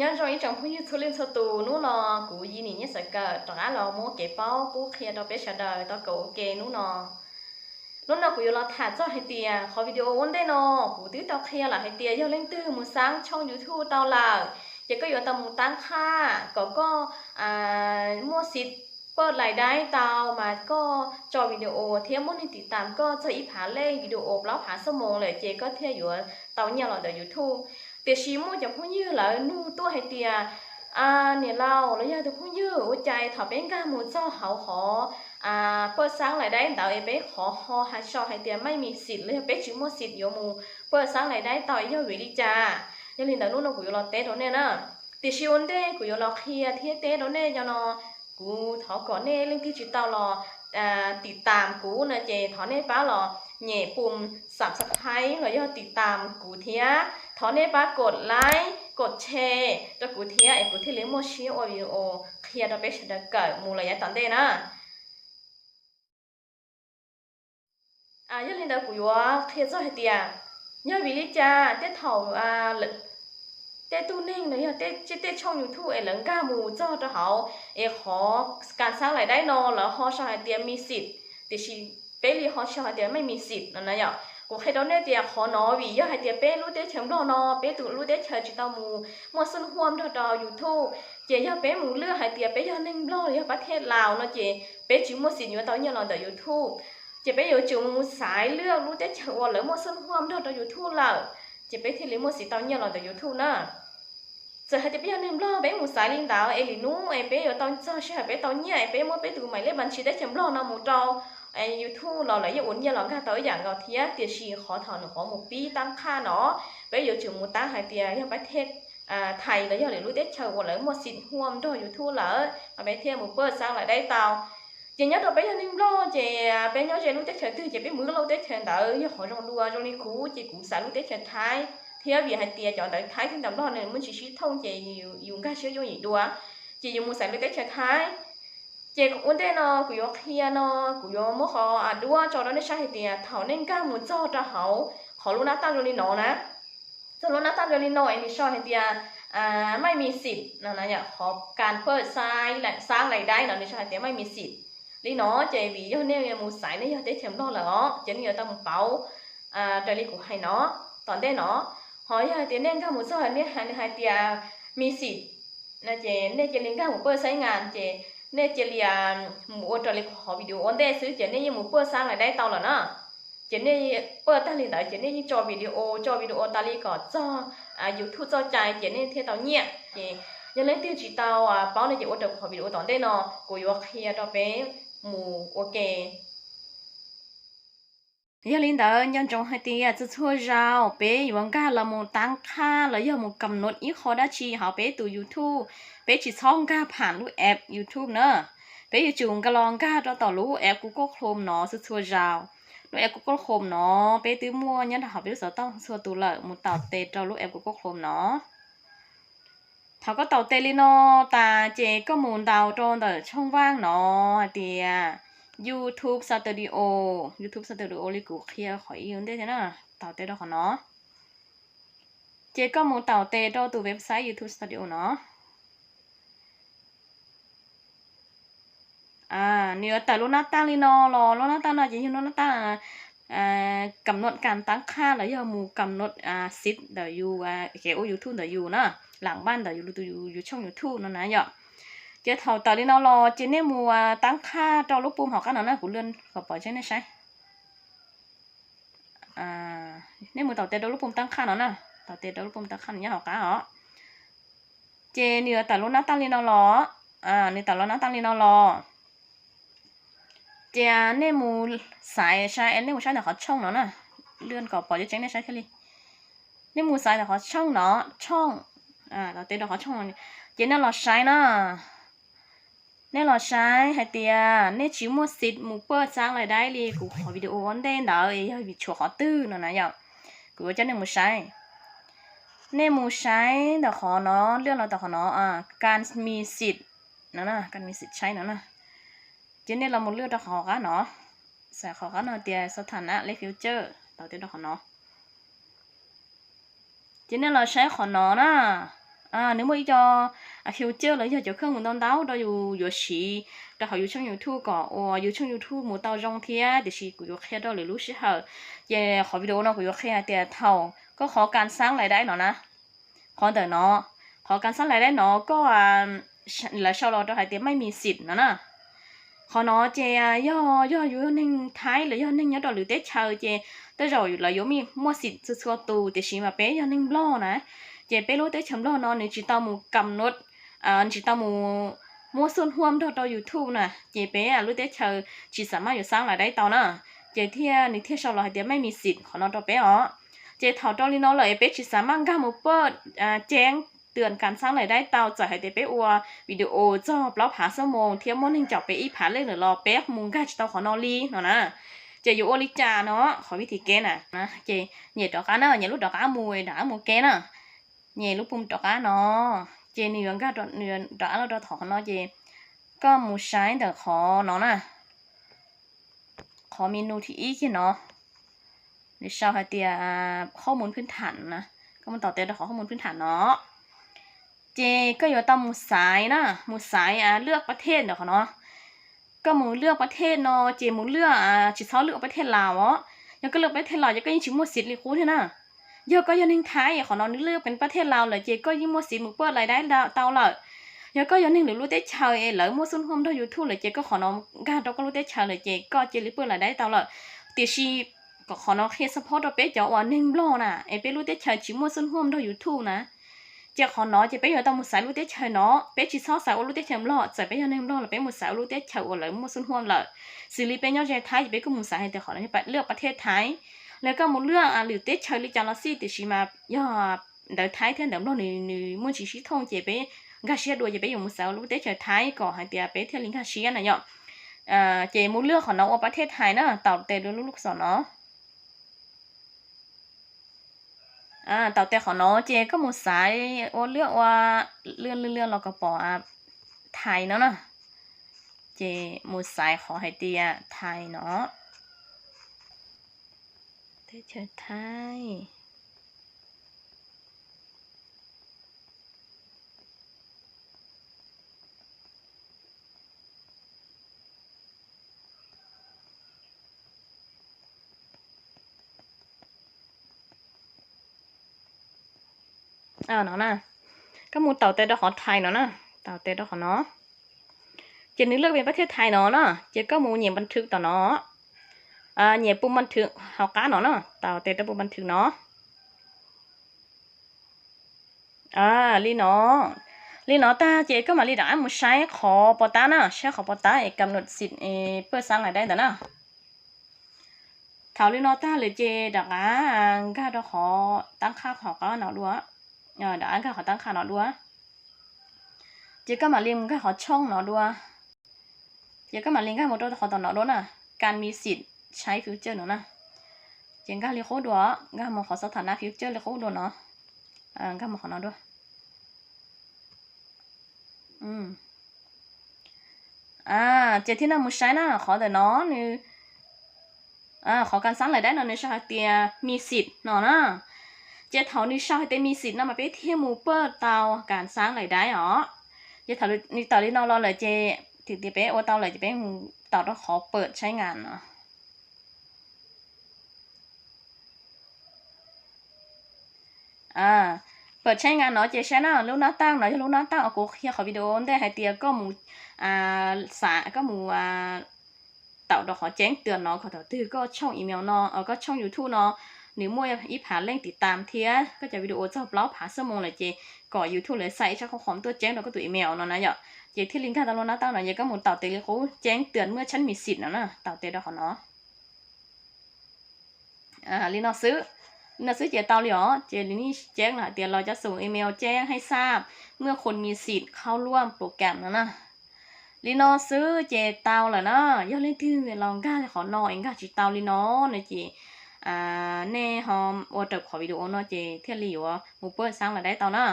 Nyob zoo ib tsoom phooj ywg txhua leej txhua tus, hnub no kuv Yi Nim Nyiaj Xaiv Kawm rov qab los muab kev paub pub qhia rau peb sawv daws tau kawm ua ke hnub no. Hnub no kuv yuav los tham txog hais tias qhov video ua ntej no kuv twb tau qhia lawm hais tias yog leej twg mus xaab tshooj YouTube tau lawm, ces koj yuav tau mus taab qhaj kom koj muaj xij paj lais daib tau mas koj tso video thiab muaj neeg tiv tam koj txog ib phav lej, video plaub phav xuab moos lawm ces koj thiaj yuav tau nyiaj los ntawm YouTube. Tiam sis muaj cov phooj ywg lawv nug tuaj hais tias, niam laus los yog tus phooj ywg, ua cas thaum peb nkag mus txog hauv qhov paj xaab lais daib ntawd es peb qhov ho hais so hais tias maj mis xij los yog peb tsis muaj xij yuav mus paj xaab lais daib tau es yog vim li cas? Yog li ntawd hnub no kuv yuav los teb rau nej na. Tiam sis ua ntej kuv yuav los qhia thiab teb rau nej cov no, kuv thov kom nej leej twg tsis tau los tiv tam kuv no ces thov nej pab los nyem pum subscribe los yog tiv tam kuv thiab thov nej pab kod like kod share rau kuv thiab es kuv thiaj li muaj siab ua video qhia rau peb sawv daws kawm mus lawm yav tom ntej na. Yog li ntawd kuv yuav qhia txog hais tias yog vim li cas tej thaum tej tug neeg los yog tej tshooj YouTube es lawv nkag mus txog rau hauv es qhov kas xaab lais daib no lawv ho sau hais tias mis xij, tiam sis peb li ho sau hais tias maj mis xij no na yom. Kuv qhia rau nej tias qhov no vim yog hais tias peb lub teb chaws Nplog no peb tus lub teb chaws tsis tau mus muaj xwb huam nrog rau YouTube, ces yog peb mus lwaj hais tias peb yog neeg Nplog los yog pab thej Laus no ces peb tsis muaj xij yuav tau nyiaj los ntawm YouTube. Ces peb yuav tsum mus xaiv lwaj lub teb chaws uas lawv muaj xwb huam nrog rau YouTube lawm, ces peb thiaj li muaj xij tau nyiaj los ntawm YouTube na. Txawm hais tias peb yog neeg Nplog peb mus xaiv li ntawd es lwm hnub es peb yuav tau txog sij hawm peb tau nyiaj es peb muab peb tus maim lej pas ntsis teb chaws Nplog no mus rau YouTube los lawv yeej ua nyiaj los nkag tau ib yam nkaus thiab, tiam sis qhov thaum nws qhuav mus pib taab qhaj no, peb yuav tsum mus taab hais tias yog pab thej Thaib los yog lwm lub teb chaws uas lawv muaj xij huam nrog YouTube lawm mas peb thiaj mus paj xaab lais daib tau. Ces nyob rau peb yog neeg Nplog ces peb nyob ze lub teb chaws twg ces peb mus lwaj lub teb chaws ntawd yog qhov zoo dua. Zoo li kuv ces kuv xaiv lub teb chaws Thaib thiab vim hais tias cov ntawv Thaib thiab ntawv Nplog nws muaj ntsis sib thooj ces yus nkag siab yooj yim dua, ces yus mus xaiv lub teb chaws Thaib. Ces ua ntej no kuv yuav qhia no, kuv yuav muab qhov duab tso rau nej saib hais tias thaum nej nkag mus txog rau hauv qhov lub nab taj zoo li no na, txog lub nab taj zoo li no es nws sau hais tias maj mis xij no, qhov kas paj xaab lais daib no nws sau hais tias maj mis xij li no, ces vim yog nej mus xaiv nej yog teb chaws Nplog lawm os ces nej yuav tau mus pauv raws li kuv hais no tom ntej no. Ho yog hais tias nej nkag mus txog nej hais tias mis xij no ces nej cia li nkag mus paj xaib ngas ces nej cia li mus ua raws li qhov video ua ntej xwb ces nej yeej mus paj xaab lais daib tau lawm na. Ces nej paj tag li ntawd ces nej yeej tso video, tso video tas li kom txog YouTube txoj cai ces nej thiaj tau nyiaj. Ces yog leej twg tsis tau paub no ces ua raws qhov video tom ntej no kuv yuav qhia rau peb mus ua ke. Yog li ntawd nco ntsoov hais tias txhua txhua zaus peb yuav nkag los mus taab qhaj los yog mus kam nuam ib qho dab tsi hauv peb tus YouTube, peb tsis txhob nkag pham lub app YouTube na. Peb yuav tsum nkag los nkag rau tom lub app Google Chrome no txhua txhua zaus. Lub app Google Chrome no peb twb muaj nyob rau hauv peb lub xov tooj txhua tus lawm, mus taus tes rau lub app Google Chrome no. Thaum koj taus tes li no tas ces koj mus ntaus rau ntawm tshooj vaj no hais tias YouTube Studio, YouTube Studio li kuv qhia qhov ib ntej thiab na, taus tes rau qhov no. Ces koj mus taus tes rau tus website YouTube Studio no. Nws yuav tawm lub nab taj li no los, lub nab taj no ces yog lub nab taj kam nuam kas taab qhaj los yog mus kam nuam xij ntawm yus kev ua YouTube ntawm yus na, lam npaj ntawm yus, yus tshooj YouTube no na yom. Ces thaum tawm li no los ces nej mus taab qhaj rau lub pum hauv qab no na, kuv lwaj kom pom tseeb nej saib. Nej mus taus tes rau lub pum taab qhaj no na, taus tes rau lub pum taab qhaj no nyob hauv qab os. Ces nws yuav tawm lub nab taj li no los, nws tawm lub nab taj li no los. Ces nej mus xaiv saib, nej mus saib ntawm qhov tshooj no na, lwaj kom pom tseeb tseeb nej saib thiaj li. Nej mus xaiv ntawm qhov tshooj no, tshooj, taus tes rau qhov tshooj no, ces nej los saib na. Nej los saib hais tias nej tsis muaj xij mus paj xaab lais daib li kuv qhov video ua ntej ntawd es yog vim tshuav qhov twg no na yom. Kuv yuav coj nej mus saib. Nej mus saib ntawm qhov no, lwaj los ntawm qhov no, kas mis xij no, kas mis xij saib no na. Ces nej los mus lwaj rau qhov qab no, xaiv qhov qab no tias xo tham na lej future, taus tes rau qhov no. Ces nej los saib qhov no na, nws muaj ib co feature los yog cov kheej mus ntau ntau rau yus yuav siv rau hauv yus tshooj YouTube kom uas yus tshooj YouTube mus tau zoo thiab, tiam sis kuv yuav qhia rau lwm lub sij hawm. Ces qhov video no kuv yuav qhia hais tias thaum koj qhov kas xab lais daib no na, qhov ntawm no, qhov kas xab lais daib no koj, lawv sau los rau hais tias maj mis xim no na. Qhov no ces yog, yog yus yog neeg Thaib los yog neeg nyob rau lwm teb chaws ces tej zaum lawv yuav muaj xim txhua txhua tus, tiam sis mas peb yog neeg Nplog na, ces peb lub teb chaws Nplog no nws tsis tau mus kam nuj, tsis tau mus muab xuj huam nrog rau YouTube na, ces peb lub teb chaws tsis xam maj yuav xab lais daib tau na, ces thiaj nws thiaj sau los hais tias maj mis xim qhov no rau peb os. Ces thaum rau li no lawm es peb tsis xam maj nkag mus paj ceeb twm kas xab lais daib tau, txawm hais tias peb ua video txog plaub phav xuab moos thiab muaj neeg caum peb ib phav leej lawm los peb mus nkag tsis tau qhov no li no na. Ces yuav ua li cas no, qhov vij thim kev na, ces nyem rov qab na, nyem lub rov qab mus, rov qab mus kev na, nyem lub pum rov qab no, ces nws yuav nkag rov qab los rau qhov no ces koj mus saib ntawm qhov no na, qhov menu thib ib kiag no, nws sau hais tias qhob mus phwj tham na, koj mus taus tes rau qhov qhob mus phwj tham no, ces koj yuav tau mus xaiv na, mus xaiv lwaj pas thej ntawm qhov no. Koj mus lwaj pas thej no ces mus lwaj, tsis txhob lwaj pas thej Laus os. Yog koj lwaj pas thej Laus ces koj yeej tsis muaj xim li qub thiab na. Yog koj yog neeg Thaib qhov no nws lwaj pas thej Laus lawm ces koj yeej muaj xim mus paj lais daib tau lawm. Yog koj yog neeg lwm lub teb chaws es lawv muaj xuj huam nrog YouTube lawm ces koj qhov no nkag rau koj lub teb chaws lawm ces koj cia li paj lais daib tau lawm. Tiam sis kom qhov no qhia support rau peb cov uas neeg Nplog na es peb lub teb chaws tsis muaj xuj huam nrog YouTube na. Ces qhov no ces peb yuav tau mus xaiv lub teb chaws no, peb tsis txhob xaiv ua lub teb chaws Nplog, txawm peb yog neeg Nplog los peb mus xaiv ua lub teb chaws uas lawv muaj xuj huam lawm. Xws li peb nyob ze Thaib ces peb kuj mus xaiv hais tias qhov no lwaj pas thej Thaib, los koj mus lwaj lwm teb chaws li cas los xij, tiam sis mas yog ntawv Thaib thiab ntawv Nplog nws, nws muaj tsis sib thooj ces peb nkag siab dua ces peb yuav mus xaiv ua lub teb chaws Thaib kom hais tias peb thiaj li nkag siab na yom. Ces mus lwaj qhov no ua pas thej Thaib na, taus tes rau lub lub xom no. Taus tes qhov no ces koj mus xaiv ua lwaj ua lwaj lwaj los kom pom Thaib no na. Ces mus xaiv qhov hais tias Thaib no, teb chaws Thaib. No na, koj mus taus tes rau qhov Thaib no na, taus tes rau qhov no. Ces nws lwaj pas thej Thaib no na, ces koj mus nyem pas thwv tom no, nyem pum pas thwv hauv qab no na, taus tes rau pum pas thwv no. Li no, li no tag ces koj mam li rov qab mus saib qhov pov tab na, saib qhov pov tab es kam num xim paj xab lais daib ntawd na. Thaum li no tag lawm ces rov qab nkag rau qhov tab qhaj qhov qab no dua, rov qab nkag qhov tab qhaj no dua. Ces koj mam li mus nkag qhov tshooj no dua. Ces koj mam li nkag mus rau qhov tom no dua na, kas mis xim saib feature no na. Ces nkag li qub dua, nkag mus qhov xov tham na feature li qub dua no, nkag mus qhov no dua. Ces thiaj no mus saib na, qhov ntawm no nws, qhov kas xab lais daib no nws sau hais tias mis xim no na. Ces thaum nws sau hais tias mis xim no mas peb thiaj mus paj tau kas xab lais daib os. Ces thaum nws tawm li no los lawm ces, tias peb ua tau lawm ces peb mus taus rau qhov paj tshaib ngas no. Paj tshaib ngas no ces saib na, lub nab taj no yog lub nab taj uas kuv qhia qhov video ntej hais tias koj mus, xav koj mus taus rau qhov ceeb twm no kom thaum twg koj tshooj email no, koj tshooj YouTube no nws muaj ib phav leej tiv tam thiab koj cov video txog plaub phav xuab moos lawm ces kom YouTube lawv xa ib tsab qhov khoom tuaj ceeb rau koj tus email no na yom. Ces thiaj li nkag tau lub nab taj no, ces koj mus taus tes li qub ceeb twm muaj tshaib mis xim no na, taus tes rau qhov no. Li no xwb, li no xwb ces tau li os. Ces li nej ceeb los hais tias los cov xum email ceeb hais xab muaj khoom mis xim khau luaj program no na. Li no xwb ces tau lawm na. Yog leej twg los nkag qhov no es nkag tsis tau li no no ces nej ho ua raws qhov video no ces thiaj li yuav mus paj xab lais daib tau na.